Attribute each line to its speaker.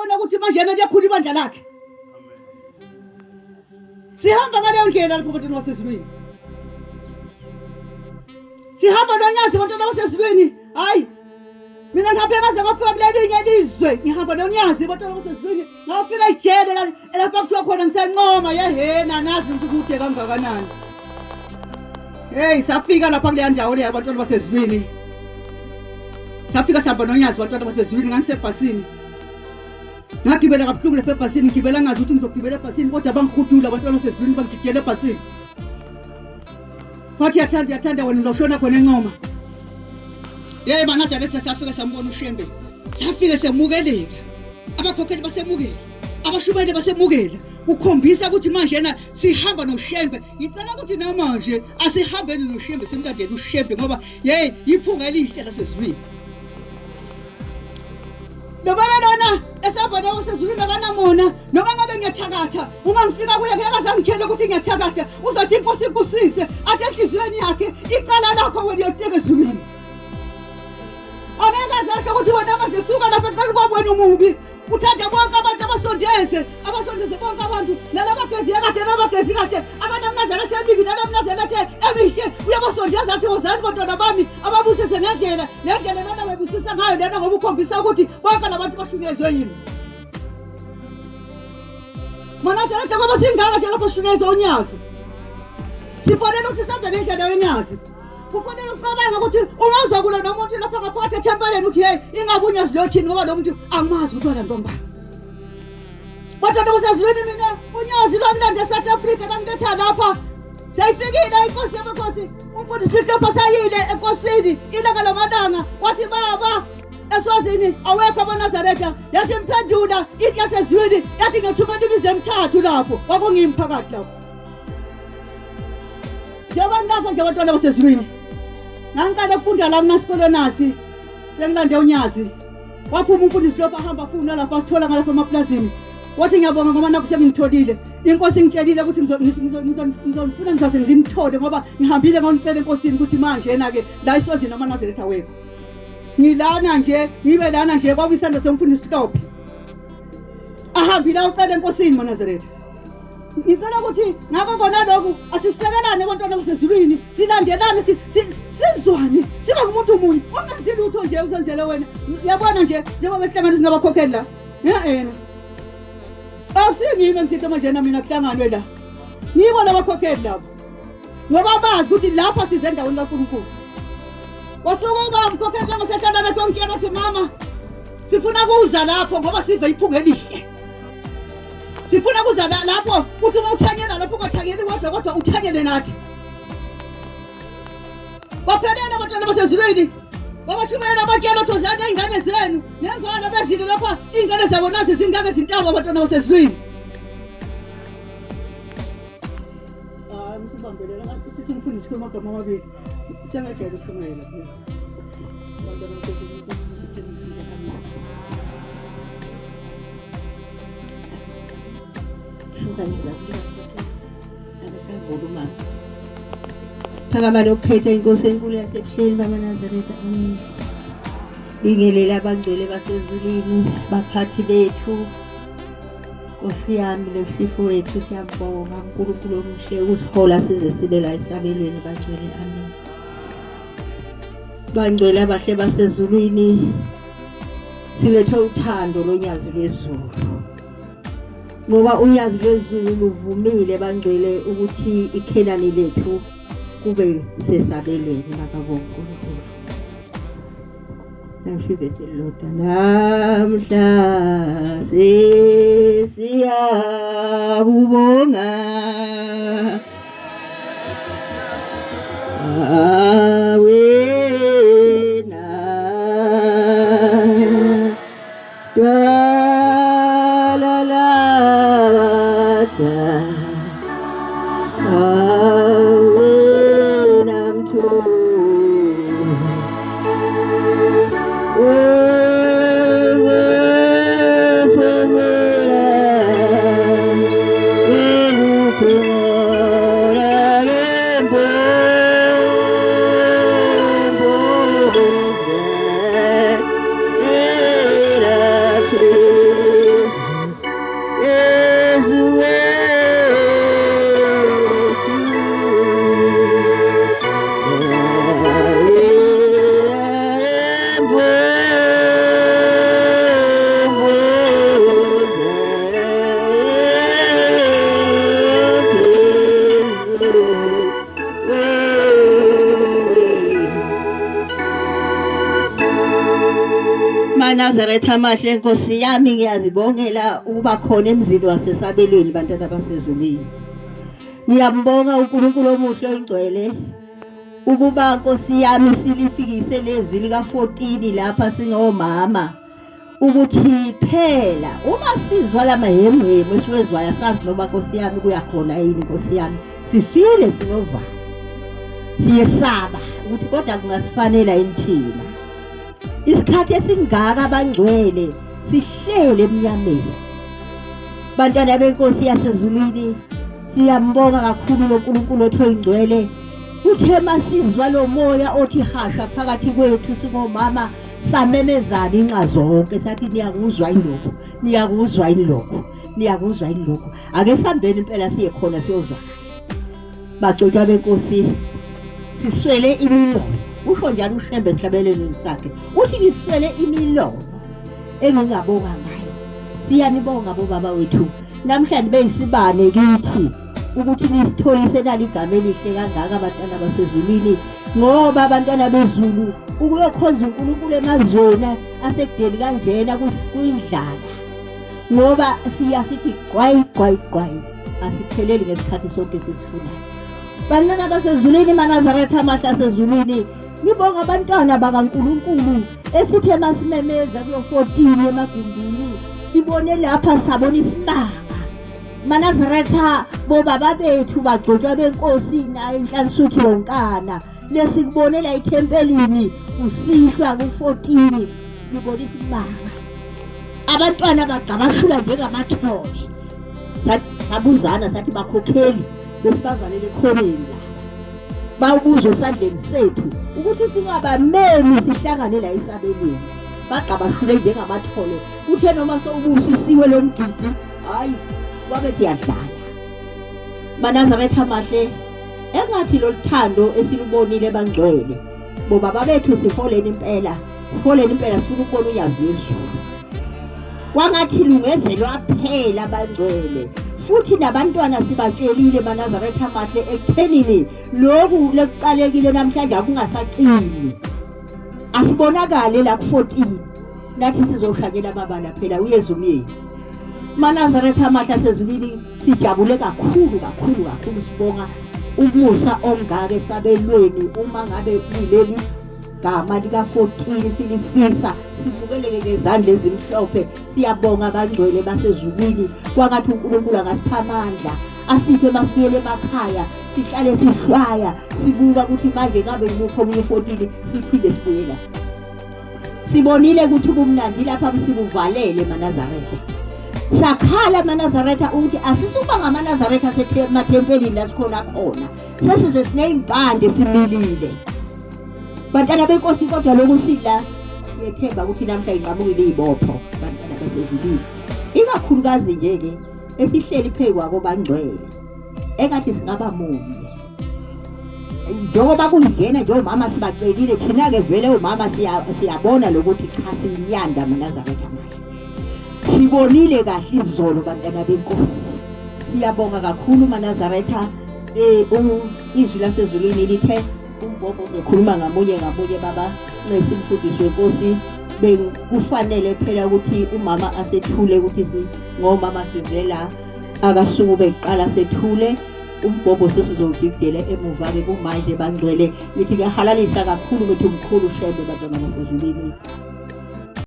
Speaker 1: Uyabona ukuthi manje yena liyakhula ibandla lakhe. Sihamba ngaleyo ndlela lapho bantwana basezulwini. Sihamba nonyazi bantwana basezulwini. Hayi mina ngihambe ngaze ngafika kulelinye lizwe ngihamba nonyazi bantwana basezulwini ngafika ejele lapha kuthiwa khona ngisencoma yehena nazi ukuthi kude kangakanani. Hey safika lapha kuleya ndawo leya bantwana basezulwini. Safika sihamba nonyazi bantwana basezulwini ngangisebhasini. Ngagibela kabuhlungu lapha ebhasini ngigibela ngazi ukuthi ngizogibela ebhasini kodwa bangihudula abantwana basezulwini bangigigela ebhasini. Wathi yathanda yathanda wena uzoshona khona encoma. Yey maNazaretha safika sambona uShembe. Safike semukeleka. Abakhokheli basemukela. Abashumayeli basemukela. Ukhombisa ukuthi manje yena sihamba noShembe. Ngicela ukuthi namanje asihambeni noShembe simlandele uShembe ngoba yey iphunga elihle lasezulwini. Lobaba lona esavana wasezulwini akanamona noma ngabe ngiyathakatha uma ngifika kuye ngeke azangitshele ukuthi ngiyathakatha uzothi inkosi ikusise athi enhliziyweni yakhe icala lakho wena uyoteka ezulwini angeke azasho ukuthi wena manje suka lapha ecala kwami wena umubi uthanda bonke abantu abasondeze abasondeze bonke abantu nalabagezi kade nalabagezi kade abanamnazaretha emibi nalabanazaretha emihle uyabasondeza athi wozani bantwana bami ababusise ngendlela ngendlela lona webusisa ngayo lena ngoba ukhombisa ukuthi bonke labantu bahlunyezwe yini manazaretha ngoba singaka nje lapho sihlunyezwe unyazi sifanele ukuthi sihambe ngendlela yonyazi kufanele ucabange ukuthi ungazwa kula nomuntu lapha ngaphakathi ethempeleni ukuthi hey ingabe unyazi lothini ngoba lo muntu angimazi ukuthi walandwa ngubani Bathatha kusezulwini mina unyazi lwangilanda eSouth Africa langiletha lapha seyifikile inkosi yamakhosi umfundisi Lihlopha sayile enkosini ilanga lamalanga wathi baba eswazini awekho amaNazaretha yasimphendula into yasezulwini yathi ngethumela imizi emithathu lapho kwakungimi phakathi lapho njengoba ngilapho nje abantwana basezulwini ngangiqale kufunda la kunasikolo nasi sengilande unyazi waphuma umfundisi lokho ahamba afuna lapho asithola ngalapha emaplazini wathi ngiyabonga ngoba nakho sengingitholile inkosi ingitshelile ukuthi ngizonifuna ngizaze ngimthole ngoba ngihambile ngonicela enkosini ukuthi manje yena-ke la iswazini amanazaretha wekho ngilana nje ngibe lana nje kwakuyisandla somfundisi hlophe ahambile awucela enkosini manazaretha ngicela ukuthi ngakho kona lokhu asisekelane abantwana basezulwini silandelane sizwane sibe ngumuntu munye ungenzi lutho nje usenzele wena uyabona nje njengoba behlanganisa ngabakhokheli la yena akusingimi engisithi manje mina kuhlanganwe la ngibo labakhokheli labo ngoba bazi ukuthi lapha size endaweni kaNkulunkulu wasuke ubaba mkhokheli njengosehlala lapho ngitshela ukuthi mama sifuna kuza lapho ngoba sive iphunga elihle sifuna kuza lapho kuthi uma uthanyela lapho ungathanyeli wedwa kodwa uthanyele nathi baphelele abantwana basezulwini babashumayela abatshela ukuthi wozani iy'ngane zenu nengane bezile lapha iy'ngane zabo nazi zingaka ezintaba abantwana basezulwini hayi usubambelela sithi umfundisi khuluma amagama amabili sengajwayele ukushumayela abantwana basezulwini usithembisile amen
Speaker 2: Phakama lokuphetha inkosi enkulu yasebuhleni bamaNazaretha. Amen. Bingelela abangcwele basezulwini, baphathi bethu. Nkosi yami noshifu wethu siyabonga uNkulunkulu omuhle ukusihola size sibe la esabelweni bangcwele. Amen. Bangcwele abahle basezulwini silethe uthando lonyazi lwezulu. Ngoba unyazi lwezulu luvumile bangcwele ukuthi ikhenani lethu kube sesabelweni bakabonkulunkulu. Nasho ivesi elilodwa namhla sesiyakubonga awena MaNazaretha amahle Nkosi yami ngiyazibongela ukuba khona emzini wasesabelweni bantwana basezulwini. Ngiyambonga uNkulunkulu omuhle oyingcwele ukuba Nkosi yami silifikise lezwi lika 14 lapha singomama ukuthi phela uma sizwa lamahemuhemu esiwezwayo asazi noma Nkosi yami kuyakhona yini Nkosi yami sifile sinovalo siyesaba ukuthi kodwa kungasifanela yini thina isikhathi esingaka abangcwele sihlele emnyameni bantwana benkosi yasezulwini siyambonga kakhulu lo nkulunkulu othi oyingcwele kuthe masizwa lo moya othi hasha phakathi kwethu singomama samemezana inxa zonke sathi niyakuzwa yini lokhu niyakuzwa yini lokhu niyakuzwa yini lokhu ake sihambeni impela siye khona siyozwa bagcotshwa benkosi siswele imilomo usho njalo ushembe esihlabelelweni sakhe uthi ngiswele imilomo engingabonga ngayo siyanibonga bobaba wethu namhlanje beyisibane kithi ukuthi nisitholise nali igama elihle kangaka abantwana basezulwini ngoba abantwana bezulu ukuyokhonza uNkulunkulu emazweni asekudeni kanjena kuyindlala ngoba siya sithi gqwayi gqwayi gqwayi asipheleli ngesikhathi sonke sisifunayo bantwana basezulwini manazaretha amahle asezulwini ngibonga abantwana bakaNkulunkulu esithe masimemeza kuyo 14 emagumbini sibone lapha sabona isimanga Manazaretha bobaba bethu bagcotshwa benkosi nayo inhlalisuthi yonkana lesikubonela ethempelini kusihlwa ku-14 ngibona isimanga abantwana bagqabashula njengamathole sabuzana sathi bakhokheli besibavalele ekhoneni laba bawubuzwe esandleni sethu ukuthi singabamemi sihlangane la esabelweni bagqabashule njengamathole kuthe noma sowubusisiwe lo mgidi hayi kwabe siyadlala manazaretha mahle engathi loluthando esilubonile bangcwele bobaba bethu siholeni impela siholeni impela sifuna ukubona unyazi lwezulu kwangathi lungezelwa phela abangcwele futhi nabantwana sibatshelile manazaretha mahle ekuthenini lokhu lekuqalekile namhlanje akungasacini asibonakale la ku-14 nathi sizoshanyela amabala phela uyeza umyeni manazaretha amahle asezulwini sijabule kakhulu kakhulu kakhulu sibonga umusa ongaka esabelweni uma ngabe kuleli gama lika-14 silifisa simukeleke ngezandla ezimhlophe siyabonga abangcwele basezulwini kwangathi uNkulunkulu angasipha amandla asiphe masibuyele emakhaya sihlale sihlwaya sibuka ukuthi manje ngabe ngimuphi omunye u-14 siphinde sibuye la sibonile ukuthi ubumnandi lapha sibuvalele manazaretha sakhala amanazaretha ukuthi asisuba ngamanazaretha asemathempelini la sikhona khona sesize siney'mpande similile bantwana benkosi kodwa lokhu sila siyethemba ukuthi namhla inqamukile iy'bopho bantwana basezulwini ikakhulukazi nje-ke esihleli phezu kwako bangcwele engathi singaba munye njengoba kungena nje omama sibacelile thina-ke vele omama siyabona lokuthi cha siyinyanda manazaretha manje sibonile kahle izolo bantwana benkosi siyabonga kakhulu manazaretha um izwi lasezulwini lithe umbhobho uzokhuluma ngamunye ngamunye baba ncesi mfundisi wenkosi bekufanele phela ukuthi umama asethule ukuthi ngomama size la akasukume kuqala sethule umbhobho sesizowudidela emuva-ke kumanje bangcwele ngithi ngiyahalalisa kakhulu ngithi umkhulu shembe bantwana basezulwini.